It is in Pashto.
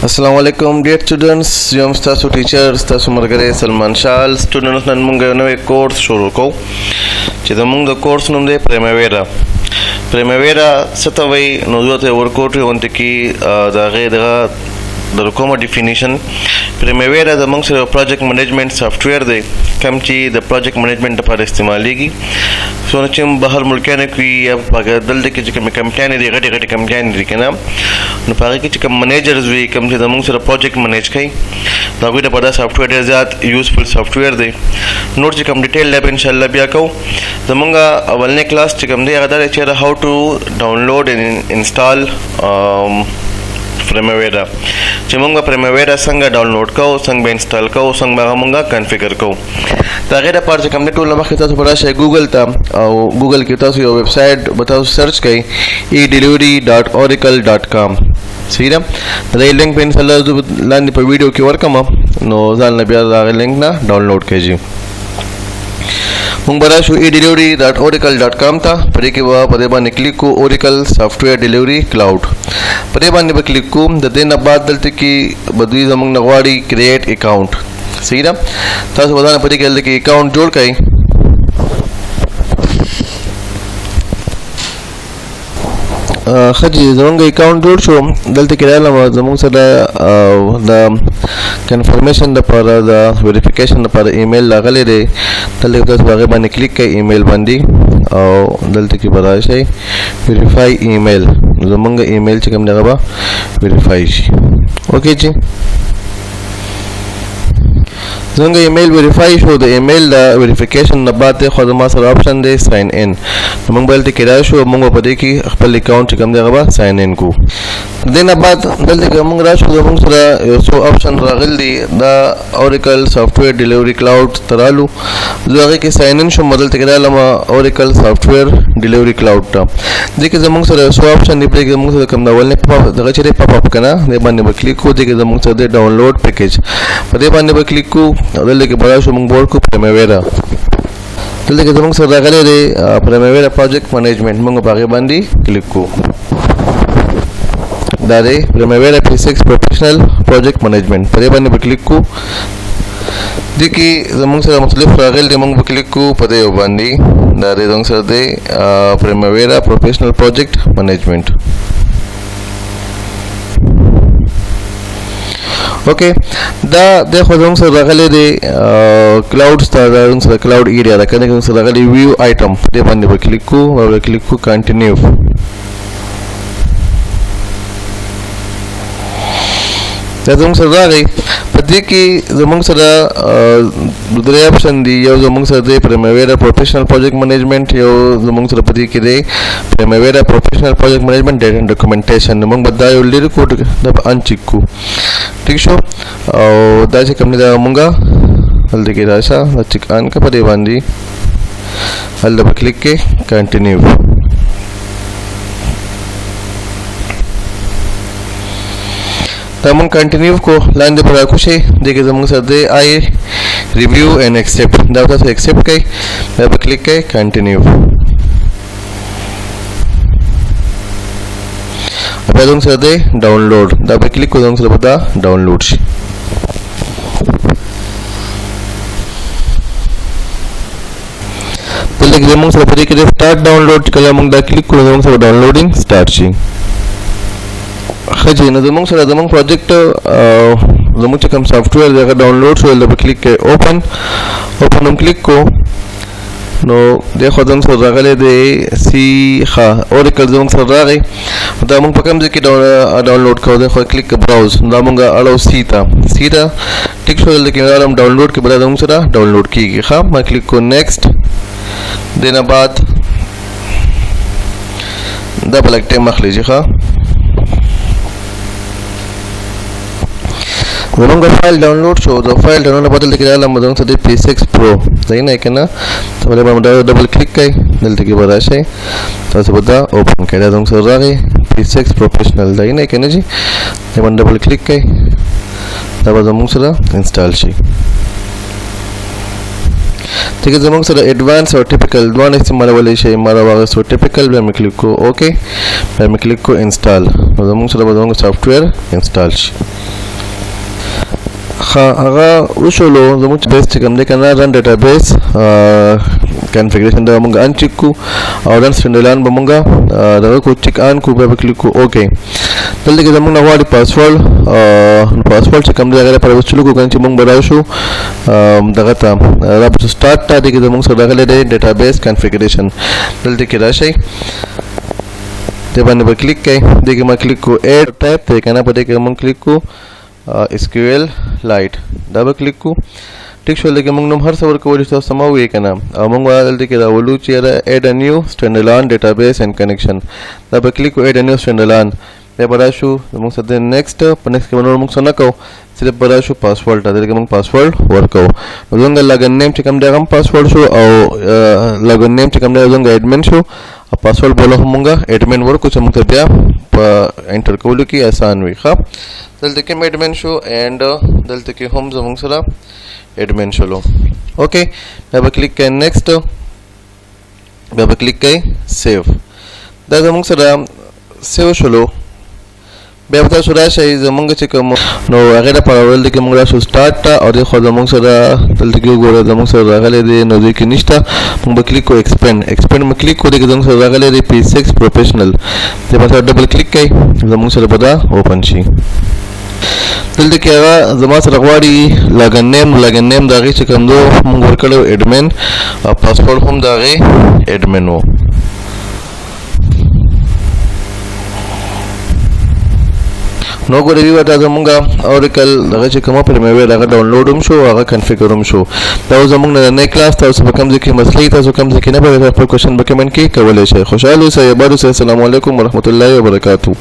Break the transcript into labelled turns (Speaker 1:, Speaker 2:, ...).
Speaker 1: السلام علیکم ډیر سټوډنټس، یم ستاسو ټیچر، ستاسو ملګری سلمان شال. سټوډنټس، نن موږ یو نوی کورس شروع کوو چې زموږ د کورس نوم دی پریماویرا. پریماویرا څه ته وایي؟ نو زه ته ورکوټ غونډه کې د هغې دغه د کومه ډیفینیشن. پریماویرا زموږ سره یو پروجیکټ منیجمنټ سافټویر دی، کوم چې د پروجیکټ منیجمنټ لپاره استعمالیږي. څونه چې بهر ملکانو کې یا په دلته کې چې کومې کمپنیانې دي، غټې غټې کمپنیانې دي که نه، نو په هغې کې چې کوم منیجرز وي، کوم چې زموږ سره پروجیکټ منیج کوي، د هغوی لپاره دا سافټویر ډېر زیات یوزفل سافټویر دی. نور چې کوم ډیټیل دی به انشاءالله بیا کوو. زموږ اولنی کلاس چې کوم دی، هغه دا دی چې how to download and install Primavera، چې موږ پریماویرا څنګه ډاونلوډ کوو، څنګه به انسټال کوو، څنګه به هغه موږ کنفیګر کوو. د هغې لپاره چې کوم دی، ټول مخکې تاسو به راشئ ګوګل ته او ګوګل کې تاسو یو ویب سایټ به تاسو سرچ کړئ، edelivery.oracle.com. صحیح ده؟ د دې لینک به انشاءالله زه لاندې په ویډیو کې ورکړم، نو ځان له بیا د هغې لینک نه ډاونلوډ کړئ. مونږ به راشو edelivery.oracle.com ته. په دې کې به په دې باندې کلیک کوو، Oracle Software Delivery Cloud، په دې باندې به کلیک کوو. د دې نه بعد دلته کې به دوی زمونږ نه غواړي create account. صحیح ده؟ تاسو به ځان په دې کې دلته کې اکاونټ جوړ کړئ. ښه جي، زمونږ اکاونټ جوړ شو. دلته کې راغلم، زمونږ سره د کنفرمیشن دپاره، د ویریفیکیشن دپاره ایمیل راغلی دی. دلته کې تاسو هغې باندې کلیک کړئ، ایمیل باندې، او دلته کې به راشئ ویریفای ایمیل. زمونږ ایمیل چې کوم دی، هغه به ویریفای شي. اوکې جي، زمونږ ایمیل ویریفای شو. د ایمیل د ویریفیکیشن نه بعد دی خو زما سره آپشن دی ساین ان. نو موږ به دلته کې راشو، موږ به په دې کې خپل اکاونټ چې کوم دی، هغه به ساین ان کړو. د دې نه بعد دلته کې موږ راشو، زموږ سره یو څو آپشن راغلي دي. دا Oracle Software Delivery Cloud ته رالو. زه هغې کې ساین ان شوم، دلته کې رالم Oracle Software Delivery Cloud ته. دې کې زموږ سره یو څو آپشن دی. په دې کې زموږ سره کوم د اولنی پاپ دغه چې دی، پاپ اپ که نه، دې باندې به کلیک کړو. دې کې زموږ سره دی ډاونلوډ پیکیج، په دې باندې به کلیک کړو. دلته کې به راشو، موږ به ورکړو پریماویرا. دلته کې زموږ سره راغلی دی پریماویرا پروجیکټ منیجمنټ، موږ په هغې باندې کلیک کړو. دا دی Primavera P6 Professional Project Management، په دې باندې به کلیک کړو. دې کې زموږ سره مختلف راغلي دي، موږ به کلیک کړو په دې یو باندې. دا دی زموږ سره دی Primavera Professional Project Management. اوکې، دا د خو زموږ سره راغلی دی کلاوډ ستا، دا زموږ سره کلاوډ ایریا ده کنه، زموږ سره راغلی ویو آیټم، په دې باندې به کلیک کړو او به کلیک کړو کنټینیو. دا زموږ سره راغی. په دې کې زموږ سره درې آپشن دي. یو زموږ سره دی Primavera Professional Project Management، یو زموږ سره په دې کې دی Primavera Professional Project Management Data and Documentation. موږ به دا یو لرې کړو، دا به انچیک کړو. ټیک شو؟ او دا چې کوم دی، دا مونږ هلته کې راشه، دا چیک آن کړه په دې باندې، هلته به کلیک کړئ کنټینیو. دا مونږ کنټینیو کو، لاندې به راکوشئ. دې کې زموږ سره دی I review and accept، دا به تاسو اکسپټ کړئ، بیا به کلیک کړئ کنټینیو. بیا زموږ سره دی ډاونلوډ، دا به کلیک کړو، زموږ سره به دا ډاونلوډ شي. دلته کې زموږ سره په دې کې دی سټارټ ډاونلوډ، چې کله موږ دا کلیک کړو، زموږ سره ډاونلوډینګ سټارټ شي. ښه جي، نو زموږ سره زموږ پروجیکټ، زموږ چې کوم سافټویر دی، هغه ډاونلوډ شو. دلته به کلیک کړئ اوپن، اوپن هم کلیک کړو. نو دی خو زموږ سره راغلی دی سی. ښه، اوریکل زموږ سره راغی. دا موږ په کوم ځای کې ډاونلوډ کوو؟ دی خو کلیک براوز، دا موږ اړو سی ته، سی ته. ټیک شو؟ دلته کې راغلم ډاونلوډ کې، به دا زموږ سره ډاونلوډ کیږي. ښه، ما کلیک کو نیکسټ. دې نه بعد دا به لږ ټایم اخلي چې ښه زمونږ فایل ډاونلوډ شو. د فایل ډاونلوډ په دلته کې راغلم، زمونږ سره دی P6 Pro صحیح نه که نه، ته به باندې ډبل کلیک کړئ. دلته کې به راشئ، تاسو به دا اوپن کړئ. دا زمونږ سره راغی P6 Professional دی نه که نه جي، دې باندې ډبل کلیک کړئ، دا به زمونږ سره انسټال شي. ټیک، زمونږ سره اډوانس او ټیپیکل دواړه استعمالولی شئ. ما راواخیستو ټیپیکل، بیا مې کلیک کړو اوکې، بیا مې کلیک کړو انسټال. نو زمونږ سره به زمونږ سافټویر انسټال شي. ښه هغه وشولو. زموږ بیس چې کوم دی که نه، رن ډیټابیس کنفیګریشن، دا موږ ان چیک کو او رن سټینډلان به موږ دغه کو، چیک آن کو، بیا به کلیک کو اوکې. دلته کې زموږ نه غواړي پاسورډ. پاسورډ چې کوم دی، هغه لپاره اوس چلو کو کنه چې موږ به راشو دغه ته، را به سٹارټ ته. دې کې زموږ سره راغلی دی ډیټابیس کنفیګریشن. دلته کې راشئ، دې باندې به کلیک کړئ. دې کې ما کلیک کو ایډ ټایپ دی که نه، په دې کې موږ کلیک کو SQL لایټ، دا به کلیک کو. ټیک شول. کې موږ نوم هر څه ورکولی شو، تاسو ما ویې که نه. او موږ دلته کې راولو چې یاره ایډ ا نیو سټینډلان ډیټابیس اینډ کنیکشن، دا به کلیک کو ایډ ا نیو سټینډلان. بیا به راشو زموږ سره د نیکسټ. په نیکسټ کې به نور موږ څه نه کوو، صرف به راشو پاسورډ ته. دلته کې موږ پاسورډ ورکوو. نو زموږ لاګن نیم چې کوم دی، هغه هم پاسورډ شو، او لاګن نیم چې کوم دی، زموږ اډمن شو، او پاسورډ به هم موږ اډمن ورکو چې موږ ته بیا په انټر کولو کې اسان وي. ښه، دلته کې هم اډمن شو اینډ دلته کې هم زموږ سره اډمن شولو. اوکې، بیا به کلیک کړئ نیکسټ، بیا به کلیک کړئ سیو. دا زموږ سره سیو شولو. بیا به تاسو راشئ زمونږ چې کوم، نو هغې لپاره دلته کې موږ راشو سټارټ ته، او دې خوا زمونږ سره دلته کې وګوره، زمونږ سره راغلی دی. نو دې کې نشته، موږ به کلیک کوو ایکسپینډ. ایکسپینډ مو کلیک کړو، دې کې زمونږ سره راغلی دی P6 پروفیشنل. دې باندې ډبل کلیک کړئ، زمونږ سره به دا اوپن شي. دلته کې هغه زما سره غواړي لاګن نیم. لاګن نیم د هغې چې کوم دی، موږ ورکړی اډمن، او پاسورډ هم د هغې اډمن و. نو ګورې ویوه، دا زمونږ اوریکل دغه چې کومه پریمیویر، هغه ډاونلوډ هم شو، هغه کنفیګر هم شو. دا اوس زمونږ نه کلاس. تاسو په کوم ځای کې مسلې، تاسو کوم ځای کې نه پوهېږئ، خپل کوشن به کمنټ کې کولی شئ. خوشحاله اوسئ، اباد اوسئ. السلام علیکم ورحمت الله وبرکاتو.